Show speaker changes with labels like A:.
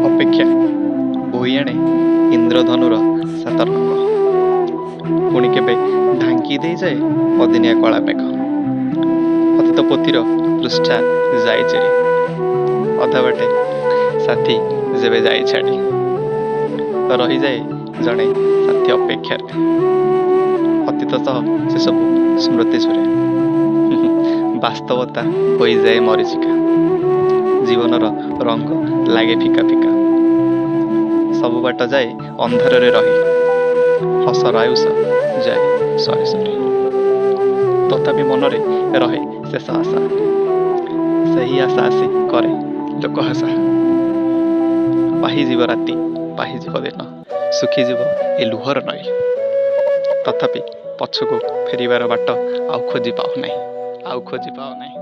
A: ଅପେକ୍ଷା ବୋହି ଆଣେ ଇନ୍ଦ୍ରଧନୁର ସାତ ରଙ୍ଗ, ପୁଣି କେବେ ଢାଙ୍କି ଦେଇଯାଏ ଅଦିନିଆ କଳା ମେଘ। ଅତୀତ ପୋଥିର ପୃଷ୍ଠା ଯାଏ ଚିରି, ଅଧା ବାଟେ ସାଥୀ ଯେବେ ଯାଏ ଛାଡ଼ି, ରହିଯାଏ ଜଣେ ସାଥୀ ଅପେକ୍ଷାରେ। ଅତୀତ ସହ ସେସବୁ ସ୍ମୃତି ଝୁରେ, ବାସ୍ତବତା ହୋଇଯାଏ ମରୀଚିକା, ଜୀବନର ରଙ୍ଗ ଲାଗେ ଫିକା ଫିକା। ସବୁ ବାଟ ଯାଏ ଅନ୍ଧାରରେ ରହି, ହସର ଆୟୁଷ ଯାଏ ସରି ସରି। ତଥାପି ମନରେ ରହେ ଶେଷ ଆଶା, ସେହି ଆଶା ଆସି କରେ ଲୋକହସା। ପାହିଯିବ ରାତି, ପାହିଯିବ ଦିନ, ଶୁଖିଯିବ ଏ ଲୁହର ନଈ, ତଥାପି ପଛକୁ ଫେରିବାର ବାଟ ଆଉ ଖୋଜି ପାଉନାହିଁ, ଆଉ ଖୋଜି ପାଉନାହିଁ।